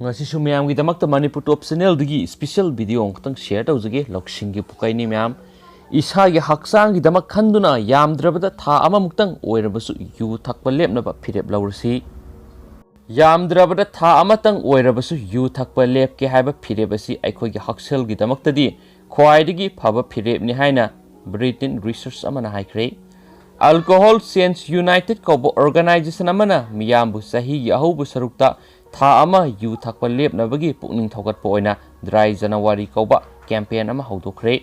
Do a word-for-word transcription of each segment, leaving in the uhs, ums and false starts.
ꯉꯁꯤꯁꯨ ꯃꯌꯥꯝꯒꯤꯗꯃꯛꯇ ꯃꯅꯤꯄꯨꯔ ꯇꯣꯞ ꯆꯦꯅꯦꯜꯗꯒꯤ special video ꯑꯃꯈꯛꯇꯪ ꯁꯤꯌꯔ ꯇꯧꯖꯒꯦ꯫ ꯂꯧꯁꯤꯡꯒꯤ ꯄꯨꯀꯩꯅꯤ ꯃꯌꯥꯝ꯫ ꯏꯁꯥꯒꯤ ꯍꯛꯆꯥꯡꯒꯤꯗꯃꯛ ꯈꯟꯗꯨꯅ ꯌꯥꯝꯗ꯭ꯔꯕꯗ ꯊꯥ ꯑꯃꯃꯨꯛꯇꯪ ꯑꯣꯏꯔꯕꯁꯨ ꯌꯨ ꯊꯛꯄ ꯂꯦꯞꯅꯕ ꯐꯤꯔꯦꯞ ꯂꯧꯔꯁꯤ꯫ ꯌꯥꯝꯗ꯭ꯔꯕꯗ ꯊꯥ ꯑꯃꯇꯪ ꯑꯣꯏꯔꯕꯁꯨ ꯌꯨ ꯊꯛꯄ ꯂꯦꯞꯀꯦ ꯍꯥꯏꯕ ꯐꯤꯔꯦꯞ ꯑꯁꯤ ꯑꯩꯈꯣꯏꯒꯤ ꯍꯛꯁꯦꯜꯒꯤꯗꯃꯛꯇꯗꯤ ꯈ꯭ꯋꯥꯏꯗꯒꯤ ꯐꯕ ꯐꯤꯔꯦꯞꯅꯤ ꯍꯥꯏꯅ ꯕ꯭ꯔꯤꯇꯤꯟ ꯔꯤꯁꯔꯆ ꯑꯃꯅ ꯍꯥꯏꯈ꯭ꯔꯦ꯫ ꯑꯜꯀꯣꯍꯣꯜ ꯆꯦꯟꯖ ꯌꯨꯅꯥꯏꯇꯦꯗ ꯀꯧꯕ ꯑꯣꯔꯒꯅꯥꯏꯖꯦꯁꯟ ꯑꯃꯅ ꯃꯤꯌꯥꯝꯕꯨ ꯆꯍꯤꯒꯤ ꯑꯍꯧꯕ ꯁꯔꯨꯛꯇ ꯊꯥ ꯑꯃ ꯌꯨ ꯊꯛꯄ ꯂꯦꯞꯅꯕꯒꯤ ꯄꯨꯛꯅꯤꯡ ꯊꯧꯒꯠꯄ ꯑꯣꯏꯅ ꯗ꯭ꯔꯥꯏ ꯖꯅꯋꯥꯔꯤ ꯀꯧꯕ ꯀꯦꯝꯄꯦꯟ ꯑꯃ ꯍꯧꯗꯣꯛꯈ꯭ꯔꯦ꯫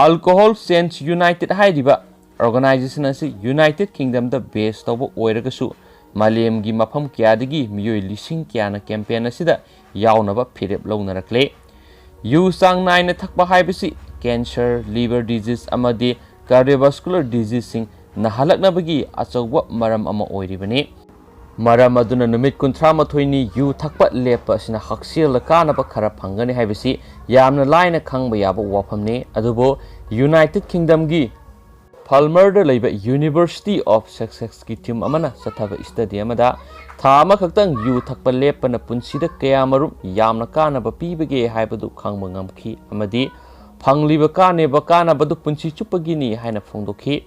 ꯑꯜꯀꯣꯍꯣꯜ ꯆꯦꯟꯖ ꯌꯨꯅꯥꯏꯇꯦꯗ ꯍꯥꯏꯔꯤꯕ ꯑꯣꯔꯒꯅꯥꯏꯖꯦꯁꯟ ꯑꯁꯤ ꯌꯨꯅꯥꯏꯇꯦꯗ ꯀꯤꯡꯗꯝꯗ ꯕꯦꯁ ꯇꯧꯕ ꯑꯣꯏꯔꯒꯁꯨ, ꯃꯥꯂꯦꯝꯒꯤ ꯃꯐꯝ ꯀꯌꯥꯗꯒꯤ ꯃꯤꯑꯣꯏ ꯂꯤꯁꯤꯡ ꯀꯌꯥꯅ ꯀꯦꯝꯄꯦꯟ ꯑꯁꯤꯗ ꯌꯥꯎꯅꯕ ꯐꯤꯔꯦꯞ ꯂꯧꯅꯔꯛꯂꯦ꯫ ꯌꯨ ꯆꯥꯡ ꯅꯥꯏꯅ ꯊꯛꯄ ꯍꯥꯏꯕꯁꯤ ꯀꯦꯟꯁꯔ, ꯂꯤꯚꯔ ꯗꯤꯖꯤꯖ ꯑꯃꯗꯤ ꯀꯥꯔꯗꯤꯑꯣꯚꯥꯁꯀꯨꯂꯔ ꯗꯤꯖꯤꯖꯁꯤꯡ ꯅꯥꯍꯜꯂꯛꯅꯕꯒꯤ ꯑꯆꯧꯕ ꯃꯔꯝ ꯑꯃ ꯑꯣꯏꯔꯤꯕꯅꯤ꯫ ꯃꯔꯝ ꯑꯗꯨꯅ ꯅꯨꯃꯤꯠ ꯀꯨꯟꯊ꯭ꯔꯥ ꯃꯥꯊꯣꯏꯅꯤ ꯌꯨ ꯊꯛꯄ ꯂꯦꯞꯄ ꯑꯁꯤꯅ ꯍꯛꯁꯦꯜꯗ ꯀꯥꯟꯅꯕ ꯈꯔ ꯐꯪꯒꯅꯤ ꯍꯥꯏꯕꯁꯤ ꯌꯥꯝꯅ ꯂꯥꯏꯅ ꯈꯪꯕ ꯌꯥꯕ ꯋꯥꯐꯝꯅꯤ꯫ ꯑꯗꯨꯕꯨ ꯌꯨꯅꯥꯏꯇꯦꯗ ꯀꯤꯡꯗꯝꯒꯤ ꯐꯥꯜꯃꯔꯗ ꯂꯩꯕ ꯌꯨꯅꯤꯚꯔꯁꯤꯇꯤ ꯑꯣꯐ ꯁꯛꯁꯦꯁꯀꯤ ꯇꯤꯝ ꯑꯃꯅ ꯆꯠꯊꯕ ꯁ꯭ꯇꯗꯤ ꯑꯃꯗ ꯊꯥ ꯑꯃꯈꯛꯇꯪ ꯌꯨ ꯊꯛꯄ ꯂꯦꯞꯄꯅ ꯄꯨꯟꯁꯤꯗ ꯀꯌꯥꯃꯔꯨꯝ ꯌꯥꯝꯅ ꯀꯥꯟꯅꯕ ꯄꯤꯕꯒꯦ ꯍꯥꯏꯕꯗꯨ ꯈꯪꯕ ꯉꯝꯈꯤ ꯑꯃꯗꯤ ꯐꯪꯂꯤꯕ ꯀꯥꯟꯅꯕ ꯀꯥꯟꯅꯕꯗꯨ ꯄꯨꯟꯁꯤ ꯆꯨꯞꯄꯒꯤꯅꯤ ꯍꯥꯏꯅ ꯐꯣꯡꯗꯣꯛꯈꯤ꯫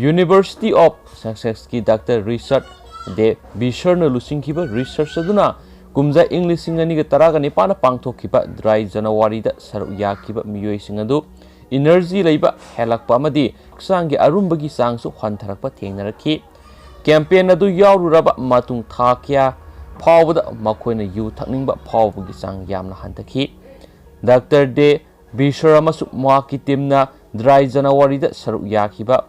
ꯌꯨꯅꯤꯚꯔꯁꯤꯇꯤ ꯑꯣꯐ ꯁꯛꯁꯦꯁꯀꯤ ꯗꯥꯛꯇꯔ ꯔꯤꯆꯥꯔꯗ ꯗꯦ ꯕꯤꯁꯔꯅ ꯂꯨꯆꯤꯡꯈꯤꯕ ꯔꯤꯁꯔꯆ ꯑꯗꯨꯅ ꯀꯨꯝꯖꯥ ꯏꯪ ꯂꯤꯁꯤꯡ ꯑꯅꯤꯒ ꯇꯔꯥꯒ ꯅꯤꯄꯥꯟꯗ ꯄꯥꯡꯊꯣꯛꯈꯤꯕ ꯗ꯭ꯔꯥꯏ ꯖꯅꯋꯥꯔꯤꯗ ꯁꯔꯨꯛ ꯌꯥꯈꯤꯕ ꯃꯤꯑꯣꯏꯁꯤꯡ ꯑꯗꯨ ꯏꯅꯔꯖꯤ ꯂꯩꯕ ꯍꯦꯜꯂꯛꯄ ꯑꯃꯗꯤ ꯍꯛꯆꯥꯡꯒꯤ ꯑꯔꯨꯝꯕꯒꯤ ꯆꯥꯡꯁꯨ ꯍꯟꯊꯔꯛꯄ ꯊꯦꯡꯅꯔꯛꯈꯤ꯫ ꯀꯦꯝꯄꯦꯟ ꯑꯗꯨ ꯌꯥꯎꯔꯨꯔꯕ ꯃꯇꯨꯡ ꯊꯥ ꯀꯌꯥ ꯐꯥꯎꯕꯗ ꯃꯈꯣꯏꯅ ꯌꯨ ꯊꯛꯅꯤꯡꯕ ꯐꯥꯎꯕꯒꯤ ꯆꯥꯡ ꯌꯥꯝꯅ ꯍꯟꯊꯈꯤ꯫ ꯗꯥꯛꯇꯔ ꯗꯦ ꯕꯤꯁꯔ ꯑꯃꯁꯨꯡ ꯃꯍꯥꯛꯀꯤ ꯇꯤꯝꯅ ꯗ꯭ꯔꯥꯏ ꯖꯅꯋꯥꯔꯤꯗ ꯁꯔꯨꯛ ꯌꯥꯈꯤꯕ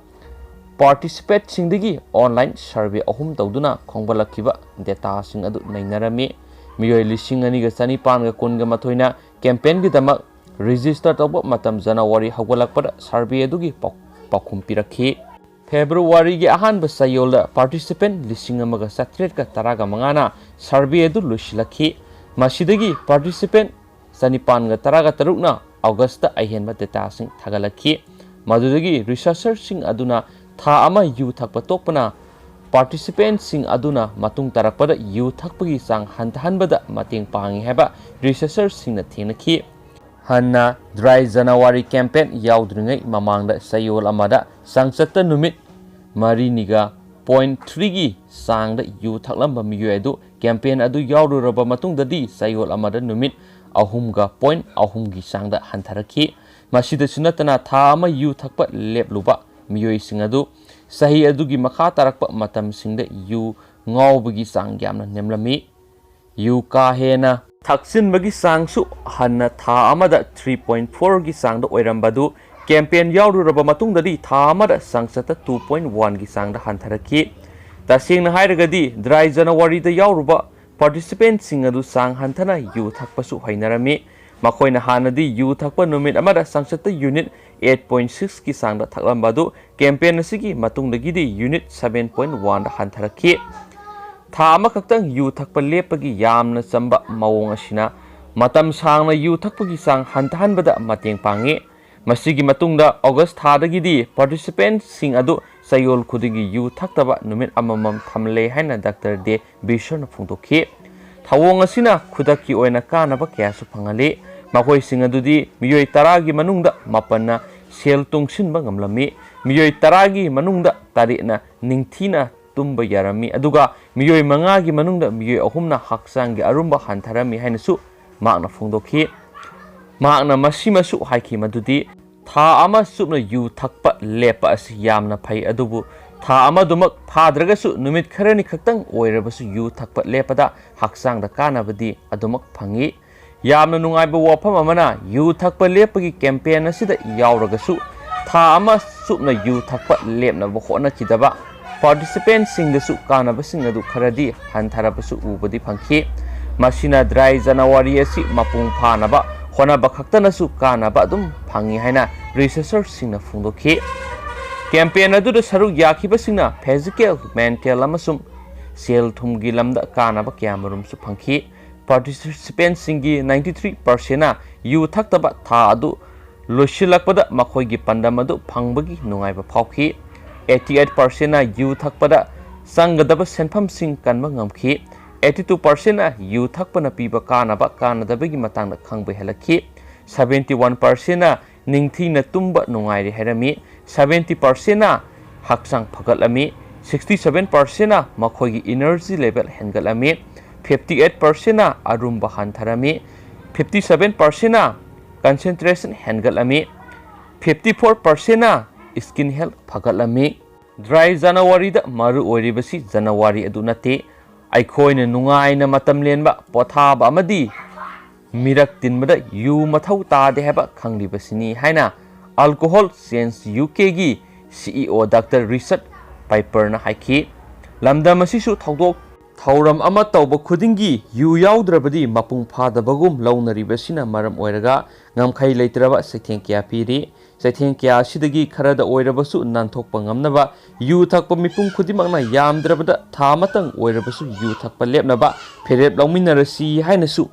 ꯄꯥꯔꯇꯤꯁꯤꯄꯦꯠꯁꯤꯡꯗꯒꯤ ꯑꯣꯟꯂꯥꯏꯟ ꯁꯔꯚꯦ ꯑꯍꯨꯝ ꯇꯧꯗꯨꯅ ꯈꯣꯝꯒꯠꯂꯛꯈꯤꯕ ꯗꯦꯇꯥꯁꯤꯡ ꯑꯗꯨ ꯅꯩꯅꯔꯝꯃꯤ꯫ ꯃꯤꯑꯣꯏ ꯂꯤꯁꯤꯡ ꯑꯅꯤꯒ ꯆꯅꯤꯄꯥꯟꯒ ꯀꯨꯟꯒ ꯃꯥꯊꯣꯏꯅ ꯀꯦꯝꯄꯦꯟꯒꯤꯗꯃꯛ ꯔꯦꯖꯤꯁꯇꯔ ꯇꯧꯕ ꯃꯇꯝ ꯖꯅꯋꯥꯔꯤ ꯍꯧꯒꯠꯂꯛꯄꯗ ꯁꯔꯚꯦ ꯑꯗꯨꯒꯤ ꯄꯥꯎ-, ꯄꯥꯎꯈꯨꯝ ꯄꯤꯔꯛꯈꯤ꯫ ꯐꯦꯕ꯭ꯔꯨꯋꯥꯔꯤꯒꯤ ꯑꯍꯥꯟꯕ ꯆꯌꯣꯜꯗ ꯄꯥꯔꯇꯤꯁꯤꯄꯦꯟ ꯂꯤꯁꯤꯡ ꯑꯃꯒ ꯆꯥꯇ꯭ꯔꯦꯠꯀ ꯇꯔꯥꯒ ꯃꯉꯥꯅ ꯁꯔꯚꯦ ꯑꯗꯨ ꯂꯣꯏꯁꯤꯜꯂꯛꯈꯤ꯫ ꯃꯁꯤꯗꯒꯤ ꯄꯥꯔꯇꯤꯁꯤꯄꯦꯟ ꯆꯅꯤꯄꯥꯟꯒ ꯇꯔꯥꯒ ꯇꯔꯨꯛꯅ ꯑꯣꯒꯁꯇ ꯑꯍꯦꯟꯕ ꯗꯦꯇꯥꯁꯤꯡ ꯊꯥꯒꯠꯂꯛꯈꯤ꯫ ꯃꯗꯨꯗꯒꯤ ꯔꯤꯁꯔꯆꯔꯁꯤꯡ ꯑꯗꯨꯅ ꯊꯥ ꯑꯃ ꯌꯨ ꯊꯛꯄ ꯇꯣꯛꯄꯅ participantꯁꯤꯡ ꯑꯗꯨꯅ ꯃꯇꯨꯡ ꯇꯥꯔꯛꯄꯗ ꯌꯨ ꯊꯛꯄꯒꯤ ꯆꯥꯡ ꯍꯟꯊꯍꯟꯕꯗ ꯃꯇꯦꯡ ꯄꯥꯡꯏ ꯍꯥꯏꯕ researcherꯁꯤꯡꯅ ꯊꯦꯡꯅꯈꯤ꯫ ꯍꯟꯅ Dry January campaign ꯌꯥꯎꯗ꯭ꯔꯤꯉꯩ ꯃꯃꯥꯡꯗ ꯆꯌꯣꯜ ꯑꯃꯗ ꯆꯥꯡꯆꯠꯇ ꯅꯨꯃꯤꯠ ꯃꯔꯤꯅꯤꯒ point threeꯒꯤ ꯆꯥꯡꯗ ꯌꯨ ꯊꯛꯂꯝꯕ ꯃꯤꯑꯣꯏ ꯑꯗꯨ campaign ꯑꯗꯨ ꯌꯥꯎꯔꯨꯔꯕ ꯃꯇꯨꯡꯗꯗꯤ ꯆꯌꯣꯜ ꯑꯃꯗ ꯅꯨꯃꯤꯠ ꯑꯍꯨꯝꯒ point ꯑꯍꯨꯝꯒꯤ ꯆꯥꯡꯗ ꯍꯟꯊꯔꯛꯈꯤ꯫ ꯃꯁꯤꯗꯁꯨ ꯅꯠꯇꯅ ꯊꯥ ꯑꯃ ꯌꯨ ꯊꯛꯄ ꯂꯦꯞꯂꯨꯕ ꯃꯤꯑꯣꯏꯁꯤꯡ ꯑꯗꯨ ꯆꯍꯤ ꯑꯗꯨꯒꯤ ꯃꯈꯥ ꯇꯥꯔꯛꯄ ꯃꯇꯝꯁꯤꯡꯗ ꯌꯨ ꯉꯥꯎꯕꯒꯤ ꯆꯥꯡ ꯌꯥꯝꯅ ꯅꯦꯝꯂꯝꯃꯤ꯫ ꯌꯨ ꯀꯥ ꯍꯦꯟꯅ ꯊꯛꯆꯤꯟꯕꯒꯤ ꯆꯥꯡꯁꯨ ꯍꯟꯅ ꯊꯥ ꯑꯃꯗ three point fourꯒꯤ ꯆꯥꯡꯗ ꯑꯣꯏꯔꯝꯕꯗꯨ campaign ꯌꯥꯎꯔꯨꯔꯕ ꯃꯇꯨꯡꯗꯗꯤ ꯊꯥ ꯑꯃꯗ ꯆꯥꯡꯆꯠꯇ two point oneꯒꯤ ꯆꯥꯡꯗ ꯍꯟꯊꯔꯛꯈꯤ꯫ ꯇꯁꯦꯡꯅ ꯍꯥꯏꯔꯒꯗꯤ Dry Januaryꯗ ꯌꯥꯎꯔꯨꯕ participantꯁꯤꯡ ꯑꯗꯨ ꯆꯥꯡ ꯍꯟꯊꯅ ꯌꯨ ꯊꯛꯄꯁꯨ ꯍꯩꯅꯔꯝꯃꯤ꯫ ꯃꯈꯣꯏꯅ ꯍꯥꯟꯅꯗꯤ ꯌꯨ ꯊꯛꯄ ꯅꯨꯃꯤꯠ ꯑꯃꯗ ꯆꯥꯡꯆꯠꯇ unit eight point sixꯀꯤ ꯆꯥꯡꯗ ꯊꯛꯂꯝꯕ ꯑꯗꯨ campaign ꯑꯁꯤꯒꯤ ꯃꯇꯨꯡꯗꯒꯤꯗꯤ unit seven point oneꯗ ꯍꯟꯊꯔꯛꯈꯤ꯫ ꯊꯥ ꯑꯃꯈꯛꯇꯪ ꯌꯨ ꯊꯛꯄ ꯂꯦꯞꯄꯒꯤ ꯌꯥꯝꯅ ꯆꯝꯕ ꯃꯑꯣꯡ ꯑꯁꯤꯅ ꯃꯇꯝ ꯁꯥꯡꯅ ꯌꯨ ꯊꯛꯄꯒꯤ ꯆꯥꯡ ꯍꯟꯊꯍꯟꯕꯗ ꯃꯇꯦꯡ ꯄꯥꯡꯏ꯫ ꯃꯁꯤꯒꯤ ꯃꯇꯨꯡꯗ August ꯊꯥꯗꯒꯤꯗꯤ participantꯁꯤꯡ ꯑꯗꯨ ꯆꯌꯣꯜ ꯈꯨꯗꯤꯡꯒꯤ ꯌꯨ ꯊꯛꯇꯕ ꯅꯨꯃꯤꯠ ꯑꯃꯃꯝ ꯊꯝꯂꯦ ꯍꯥꯏꯅ Doctor De Buisserꯅ ꯐꯣꯡꯗꯣꯛꯈꯤ꯫ ꯊꯧꯑꯣꯡ ꯑꯁꯤꯅ ꯈꯨꯗꯛꯀꯤ ꯑꯣꯏꯅ ꯀꯥꯟꯅꯕ ꯀꯌꯥꯁꯨ ꯐꯪꯍꯜꯂꯤ꯫ ꯃꯈꯣꯏꯁꯤꯡ ꯑꯗꯨꯗꯤ ꯃꯤꯑꯣꯏ ꯇꯔꯥꯒꯤ ꯃꯅꯨꯡꯗ ꯃꯥꯄꯟꯅ ꯁꯦꯜ ꯇꯨꯡꯁꯤꯟꯕ ꯉꯝꯂꯝꯃꯤ꯫ ꯃꯤꯑꯣꯏ ꯇꯔꯥꯒꯤ ꯃꯅꯨꯡꯗ ꯇꯔꯦꯠꯅ ꯅꯤꯡꯊꯤꯅ ꯇꯨꯝꯕ ꯌꯥꯔꯝꯃꯤ, ꯑꯗꯨꯒ ꯃꯤꯑꯣꯏ ꯃꯉꯥꯒꯤ ꯃꯅꯨꯡꯗ ꯃꯤꯑꯣꯏ ꯑꯍꯨꯝꯅ ꯍꯛꯆꯥꯡꯒꯤ ꯑꯔꯨꯝꯕ ꯍꯟꯊꯔꯝꯃꯤ ꯍꯥꯏꯅꯁꯨ ꯃꯍꯥꯛꯅ ꯐꯣꯡꯗꯣꯛꯈꯤ꯫ ꯃꯍꯥꯛꯅ ꯃꯁꯤꯃꯁꯨ ꯍꯥꯏꯈꯤ ꯃꯗꯨꯗꯤ ꯊꯥ ꯑꯃ ꯆꯨꯞꯅ ꯌꯨ ꯊꯛꯄ ꯂꯦꯞꯄ ꯑꯁꯤ ꯌꯥꯝꯅ ꯐꯩ, ꯑꯗꯨꯕꯨ ꯊꯥ ꯑꯃꯗꯨꯃꯛ ꯐꯥꯗ꯭ꯔꯒꯁꯨ ꯅꯨꯃꯤꯠ ꯈꯔꯅꯤ ꯈꯛꯇꯪ ꯑꯣꯏꯔꯕꯁꯨ ꯌꯨ ꯊꯛꯄ ꯂꯦꯞꯄꯗ ꯍꯛꯆꯥꯡꯗ ꯀꯥꯟꯅꯕꯗꯤ ꯑꯗꯨꯃꯛ ꯐꯪꯏ꯫ ꯌꯥꯝꯅ ꯅꯨꯡꯉꯥꯏꯕ ꯋꯥꯐꯝ ꯑꯃꯅ, ꯌꯨ ꯊꯛꯄ ꯂꯦꯞꯄꯒꯤ campaign ꯑꯁꯤꯗ ꯌꯥꯎꯔꯒꯁꯨ ꯊꯥ ꯑꯃ ꯆꯨꯞꯅ ꯌꯨ ꯊꯛꯄ ꯂꯦꯞꯅꯕ ꯍꯣꯠꯅꯈꯤꯗꯕ participantꯁꯤꯡꯗꯁꯨ ꯀꯥꯟꯅꯕꯁꯤꯡ ꯑꯗꯨ ꯈꯔꯗꯤ ꯍꯟꯊꯔꯕꯁꯨ ꯎꯕꯗꯤ ꯐꯪꯈꯤ꯫ ꯃꯁꯤꯅ Dry January ꯑꯁꯤ ꯃꯄꯨꯡ ꯐꯥꯅꯕ ꯍꯣꯠꯅꯕ ꯈꯛꯇꯅꯁꯨ ꯀꯥꯟꯅꯕ ꯑꯗꯨꯝ ꯐꯪꯏ ꯍꯥꯏꯅ researcherꯁꯤꯡꯅ ꯐꯣꯡꯗꯣꯛꯈꯤ꯫ Campaign ꯑꯗꯨꯗ ꯁꯔꯨꯛ ꯌꯥꯈꯤꯕꯁꯤꯡꯅ physical, mental ꯑꯃꯁꯨꯡ ꯁꯦꯜ ꯊꯨꯝꯒꯤ ꯂꯝꯗ ꯀꯥꯟꯅꯕ ꯀꯌꯥꯃꯔꯨꯝꯁꯨ ꯐꯪꯈꯤ꯫ Participantꯁꯤꯡꯒꯤ ninety three percentꯅ ꯌꯨ ꯊꯛꯇꯕ ꯊꯥ ꯑꯗꯨ ꯂꯣꯏꯁꯤꯜꯂꯛꯄꯗ ꯃꯈꯣꯏꯒꯤ ꯄꯥꯟꯗꯝ ꯑꯗꯨ ꯐꯪꯕꯒꯤ ꯅꯨꯡꯉꯥꯏꯕ ꯐꯥꯎꯈꯤ꯫ Eighty eight percentꯅ ꯌꯨ ꯊꯛꯄꯗ ꯆꯪꯒꯗꯕ ꯁꯦꯟꯐꯝꯁꯤꯡ ꯀꯟꯕ ꯉꯝꯈꯤ꯫ Eighty two percentꯅ ꯌꯨ ꯊꯛꯄꯅ ꯄꯤꯕ ꯀꯥꯟꯅꯕ ꯀꯥꯟꯅꯗꯕꯒꯤ ꯃꯇꯥꯡꯗ ꯈꯪꯕ ꯍꯦꯜꯂꯛꯈꯤ꯫ Seventy one percentꯅ ꯅꯤꯡꯊꯤꯅ ꯇꯨꯝꯕ ꯅꯨꯡꯉꯥꯏꯔꯦ ꯍꯥꯏꯔꯝꯃꯤ꯫ Seventy percentꯅ ꯍꯛꯆꯥꯡ ꯐꯒꯠꯂꯝꯃꯤ꯫ Sixty seven percentꯅ ꯃꯈꯣꯏꯒꯤ energy level ꯍꯦꯟꯒꯠꯂꯝꯃꯤ꯫ Fifty eight percentꯅ ꯑꯔꯨꯝꯕ ꯍꯟꯊꯔꯝꯃꯤ꯫ Fifty seven percentꯅ concentration ꯍꯦꯟꯒꯠꯂꯝꯃꯤ꯫ Fifty four percentꯅ skin health ꯐꯒꯠꯂꯝꯃꯤ꯫ Dry Januaryꯗ ꯃꯔꯨ ꯑꯣꯏꯔꯤꯕꯁꯤ January ꯑꯗꯨ ꯅꯠꯇꯦ꯫ ꯑꯩꯈꯣꯏꯅ ꯅꯨꯡꯉꯥꯏꯅ ꯃꯇꯝ ꯂꯦꯟꯕ, ꯄꯣꯊꯥꯕ ꯑꯃꯗꯤ ꯃꯤꯔꯛ ꯇꯤꯟꯕꯗ ꯌꯨ ꯃꯊꯧ ꯇꯥꯗꯦ ꯍꯥꯏꯕ ꯈꯪꯂꯤꯕꯁꯤꯅꯤ ꯍꯥꯏꯅ Alcohol Change UKꯒꯤ CEO Dr Richard Piperꯅ ꯍꯥꯏꯈꯤ꯫ ꯂꯝꯗꯝ ꯑꯁꯤꯁꯨ ꯊꯧꯗꯣꯛ ꯊꯧꯔꯝ ꯑꯃ ꯇꯧꯕ ꯈꯨꯗꯤꯡꯒꯤ ꯌꯨ ꯌꯥꯎꯗ꯭ꯔꯕꯗꯤ ꯃꯄꯨꯡ ꯐꯥꯗꯕꯒꯨꯝ ꯂꯧꯅꯔꯤꯕꯁꯤꯅ ꯃꯔꯝ ꯑꯣꯏꯔꯒ ꯉꯝꯈꯩ ꯂꯩꯇ꯭ꯔꯕ ꯆꯩꯊꯦꯡ ꯀꯌꯥ ꯄꯤꯔꯤ꯫ ꯆꯩꯊꯦꯡ ꯀꯌꯥ ꯑꯁꯤꯗꯒꯤ ꯈꯔꯗ ꯑꯣꯏꯔꯕꯁꯨ ꯅꯥꯟꯊꯣꯛꯄ ꯉꯝꯅꯕ ꯌꯨ ꯊꯛꯄ ꯃꯤꯄꯨꯝ ꯈꯨꯗꯤꯡꯃꯛꯅ ꯌꯥꯝꯗ꯭ꯔꯕꯗ ꯊꯥ ꯑꯃꯇꯪ ꯑꯣꯏꯔꯕꯁꯨ ꯌꯨ ꯊꯛꯄ ꯂꯦꯞꯅꯕ ꯐꯤꯔꯦꯞ ꯂꯧꯃꯤꯟꯅꯔꯁꯤ ꯍꯥꯏꯅꯁꯨ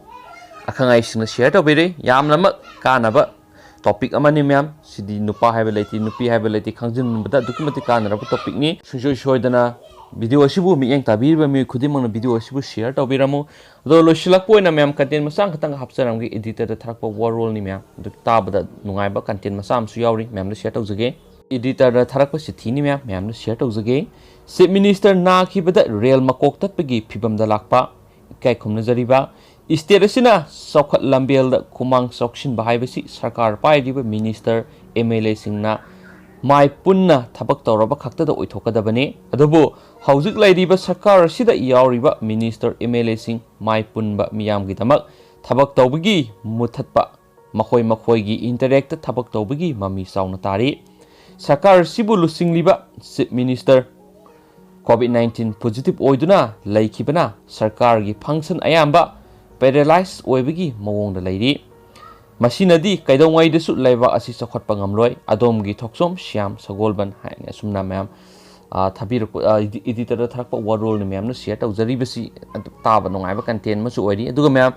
ꯑꯈꯪ ꯑꯍꯩꯁꯤꯡꯅ share ꯇꯧꯕꯤꯔꯦ꯫ ꯌꯥꯝꯅꯃꯛ ꯀꯥꯟꯅꯕ topic ꯑꯃꯅꯤ ꯃꯌꯥꯝ꯫ ꯁꯤꯗꯤ ꯅꯨꯄꯥ ꯍꯥꯏꯕ ꯂꯩꯇꯦ, ꯅꯨꯄꯤ ꯍꯥꯏꯕ ꯂꯩꯇꯦ, ꯈꯪꯖꯤꯟꯕꯗ ꯑꯗꯨꯛꯀꯤ ꯃꯇꯤꯛ ꯀꯥꯟꯅꯔꯕ topicꯅꯤ꯫ ꯁꯨꯡꯁꯣꯏ ꯁꯣꯏꯗꯅ video ꯑꯁꯤꯕꯨ ꯃꯤꯠꯌꯦꯡ ꯇꯥꯕꯤꯔꯤꯕ ꯃꯤꯑꯣꯏ ꯈꯨꯗꯤꯡꯃꯛꯅ video ꯑꯁꯤꯕꯨ share ꯇꯧꯕꯤꯔꯝꯃꯨ꯫ ꯑꯗꯣ ꯂꯣꯏꯁꯤꯜꯂꯛꯄ ꯑꯣꯏꯅ ꯃꯌꯥꯝ content ꯃꯆꯥ ꯈꯛꯇꯪ ꯍꯥꯞꯆꯔꯝꯒꯦ꯫ Editorꯗ ꯊꯥꯔꯛꯄ ꯋꯥꯔꯣꯜꯅꯤ ꯃꯌꯥꯝ꯫ ꯑꯗꯨ ꯇꯥꯕꯗ ꯅꯨꯡꯉꯥꯏꯕ content ꯃꯆꯥ ꯑꯃꯁꯨ ꯌꯥꯎꯔꯤ, ꯃꯌꯥꯝꯗ share ꯇꯧꯖꯒꯦ꯫ Editorꯗ ꯊꯥꯔꯛꯄ ꯆꯤꯊꯤꯅꯤ ꯃꯌꯥꯝ, ꯃꯌꯥꯝꯗ share ꯇꯧꯖꯒꯦ꯫ Chief Minister ꯅꯥꯈꯤꯕꯗ ꯔꯦꯜ ꯃꯀꯣꯛ ꯇꯠꯄꯒꯤ ꯐꯤꯕꯝꯗ ꯂꯥꯛꯄ꯫ ꯏꯀꯥꯏ ꯈꯨꯝꯅꯖꯔꯤꯕ꯫ State ꯑꯁꯤꯅ ꯆꯥꯎꯈꯠ ꯂꯝꯕꯦꯜꯗ ꯈꯨꯃꯥꯡ ꯆꯥꯎꯁꯤꯟꯕ ꯍꯥꯏꯕꯁꯤ ꯁꯔꯀꯥꯔ ꯄꯥꯏꯔꯤꯕ minister, MLAꯁꯤꯡꯅ ꯃꯥꯏ ꯄꯨꯟꯅ ꯊꯕꯛ ꯇꯧꯔꯕ ꯈꯛꯇꯗ ꯑꯣꯏꯊꯣꯛꯀꯗꯕꯅꯤ꯫ ꯑꯗꯨꯕꯨ ꯍꯧꯖꯤꯛ ꯂꯩꯔꯤꯕ ꯁꯔꯀꯥꯔ ꯑꯁꯤꯗ ꯌꯥꯎꯔꯤꯕ minister, MLAꯁꯤꯡ ꯃꯥꯏ ꯄꯨꯟꯕ ꯃꯤꯌꯥꯝꯒꯤꯗꯃꯛ ꯊꯕꯛ ꯇꯧꯕꯒꯤ ꯃꯨꯊꯠꯄ, ꯃꯈꯣꯏ ꯃꯈꯣꯏꯒꯤ interestꯇ ꯊꯕꯛ ꯇꯧꯕꯒꯤ ꯃꯃꯤ ꯆꯥꯎꯅ ꯇꯥꯔꯤ꯫ ꯁꯔꯀꯥꯔ ꯑꯁꯤꯕꯨ ꯂꯨꯆꯤꯡꯂꯤꯕ Chief Minister COVID nineteen positive ꯑꯣꯏꯗꯨꯅ ꯂꯩꯈꯤꯕꯅ ꯁꯔꯀꯥꯔꯒꯤ function ꯑꯌꯥꯝꯕ paralyze ꯑꯣꯏꯕꯒꯤ ꯃꯑꯣꯡꯗ ꯂꯩꯔꯤ꯫ ꯃꯁꯤꯅꯗꯤ ꯀꯩꯗꯧꯉꯩꯗꯁꯨ ꯂꯩꯕꯥꯛ ꯑꯁꯤ ꯆꯥꯎꯈꯠꯄ ꯉꯝꯂꯣꯏ꯫ ꯑꯗꯣꯝꯒꯤ ꯊꯣꯛꯆꯣꯝ ꯁ꯭ꯌꯥꯝ ꯁꯒꯣꯜꯕꯟ ꯍꯥꯏꯅ ꯑꯁꯨꯝꯅ ꯃꯌꯥꯝ, ꯑ, ꯊꯥꯕꯤꯔꯛꯄ, ꯑ, ꯏꯗꯤ-, Editorꯗ ꯊꯥꯔꯛꯄ ꯋꯥꯔꯣꯜꯅꯤ ꯃꯌꯥꯝꯅ share ꯇꯧꯖꯔꯤꯕꯁꯤ꯫ ꯑꯗꯨ ꯇꯥꯕ ꯅꯨꯡꯉꯥꯏꯕ content ꯑꯃꯁꯨ ꯑꯣꯏꯔꯤ꯫ ꯑꯗꯨꯒ ꯃꯌꯥꯝ,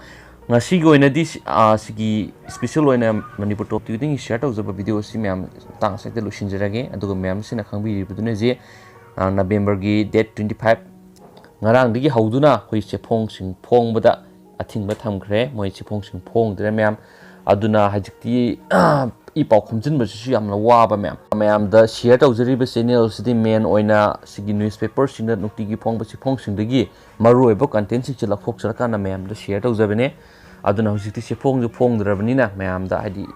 ꯉꯁꯤꯒꯤ ꯑꯣꯏꯅꯗꯤ ꯁꯤ-, ꯑ, ꯁꯤꯒꯤ special ꯑꯣꯏꯅ ꯃꯅꯤꯄꯨꯔ Top Twentyꯒꯤ share ꯇꯧꯖꯕ video ꯑꯁꯤ ꯃꯌꯥꯝ ꯃꯇꯥꯡ ꯑꯁꯤꯗ ꯂꯣꯏꯁꯤꯟꯖꯔꯒꯦ꯫ ꯑꯗꯨꯒ ꯃꯌꯥꯝꯁꯤꯅ ꯈꯪꯕꯤꯔꯤꯕꯗꯨꯅ ꯖꯦ ꯅꯕꯦꯝꯕꯔꯒꯤ ꯗꯦꯠ ꯇ꯭ꯋꯦꯟꯇꯤ ꯐꯥꯏꯚ, ꯉꯔꯥꯡꯗꯒꯤ ꯍꯧꯗꯨꯅ ꯑꯩꯈꯣꯏ ꯆꯦꯐꯣꯡꯁꯤꯡ ꯐꯣꯡꯕꯗ ꯑꯊꯤꯡꯕ ꯊꯝꯈ꯭ꯔꯦ꯫ ꯃꯣꯏ ꯆꯦꯐꯣꯡꯁꯤꯡ ꯐꯣꯡꯗ꯭ꯔꯦ ꯃꯌꯥꯝ꯫ ꯑꯗꯨꯅ ꯍꯧꯖꯤꯛꯇꯤ ꯏ ꯄꯥꯎ ꯈꯣꯝꯖꯤꯟꯕꯁꯤꯁꯨ ꯌꯥꯝꯅ ꯋꯥꯕ ꯃꯌꯥꯝ꯫ ꯃꯌꯥꯝꯗ ꯁꯤꯌꯔ ꯇꯧꯖꯔꯤꯕ ꯆꯦꯅꯦꯜꯁꯤꯗꯤ ꯃꯦꯟ ꯑꯣꯏꯅ ꯁꯤꯒꯤ ꯅ꯭ꯌꯨꯁꯄꯦꯄꯔꯁꯤꯡꯗ ꯅꯨꯡꯇꯤꯒꯤ ꯐꯣꯡꯕ ꯆꯦꯐꯣꯡꯁꯤꯡꯗꯒꯤ ꯃꯔꯨꯑꯣꯏꯕ ꯀꯟꯇꯦꯟꯁꯤꯡꯁꯦ ꯂꯧꯊꯣꯛꯆꯔꯀꯥꯟꯗ ꯃꯌꯥꯝꯗ ꯁꯤꯌꯔ ꯇꯧꯖꯕꯅꯦ꯫ ꯑꯗꯨꯅ ꯍꯧꯖꯤꯛꯇꯤ ꯆꯦꯐꯣꯡꯁꯨ ꯐꯣꯡꯗ꯭ꯔꯕꯅꯤꯅ ꯃꯌꯥꯝꯗ ꯍꯥꯏꯗꯤ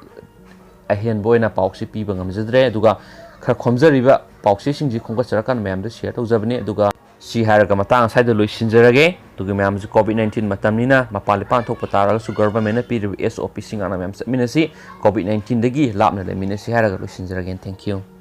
ꯑꯍꯦꯟꯕ ꯑꯣꯏꯅ ꯄꯥꯎꯁꯤ ꯄꯤꯕ ꯉꯝꯖꯗ꯭ꯔꯦ꯫ ꯑꯗꯨꯒ ꯈꯔ ꯈꯣꯝꯖꯔꯤꯕ ꯄꯥꯎꯆꯦꯁꯤꯡꯁꯤ ꯈꯣꯝꯒꯠꯆꯔꯀꯥꯟꯗ ꯃꯌꯥꯝꯗ ꯁꯤꯌꯔ ꯇꯧꯖꯕꯅꯤ꯫ ꯑꯗꯨꯒ ꯁꯤ ꯍꯥꯏꯔꯒ ꯃꯇꯥꯡ ꯑꯁ꯭ꯋꯥꯏꯗ ꯂꯣꯏꯁꯤꯟꯖꯔꯒꯦ꯫ ꯑꯗꯨꯒ ꯃꯌꯥꯝꯁꯤ ꯀꯣꯚꯤꯗ ꯅꯥꯏꯟꯇꯤꯟ ꯃꯇꯝꯅꯤꯅ ꯃꯄꯥꯟ ꯂꯤꯄꯥꯟ ꯊꯣꯛꯄ ꯇꯥꯔꯒꯁꯨ ꯒꯚꯔꯟꯃꯦꯟꯅ ꯄꯤꯔꯤꯕ ꯑꯦꯁ ꯑꯣ ꯄꯤꯁꯤꯡ ꯉꯥꯛꯅ ꯃꯌꯥꯝ ꯆꯠꯃꯤꯟꯅꯁꯤ꯫ ꯀꯣꯚꯤꯗ ꯅꯥꯏꯟꯇꯤꯟꯗꯒꯤ ꯂꯥꯞꯅ ꯂꯩꯃꯤꯟꯅꯁꯤ ꯍꯥꯏꯔꯒ ꯂꯣꯏꯁꯤꯟꯖꯔꯒꯦ꯫ Thank you꯫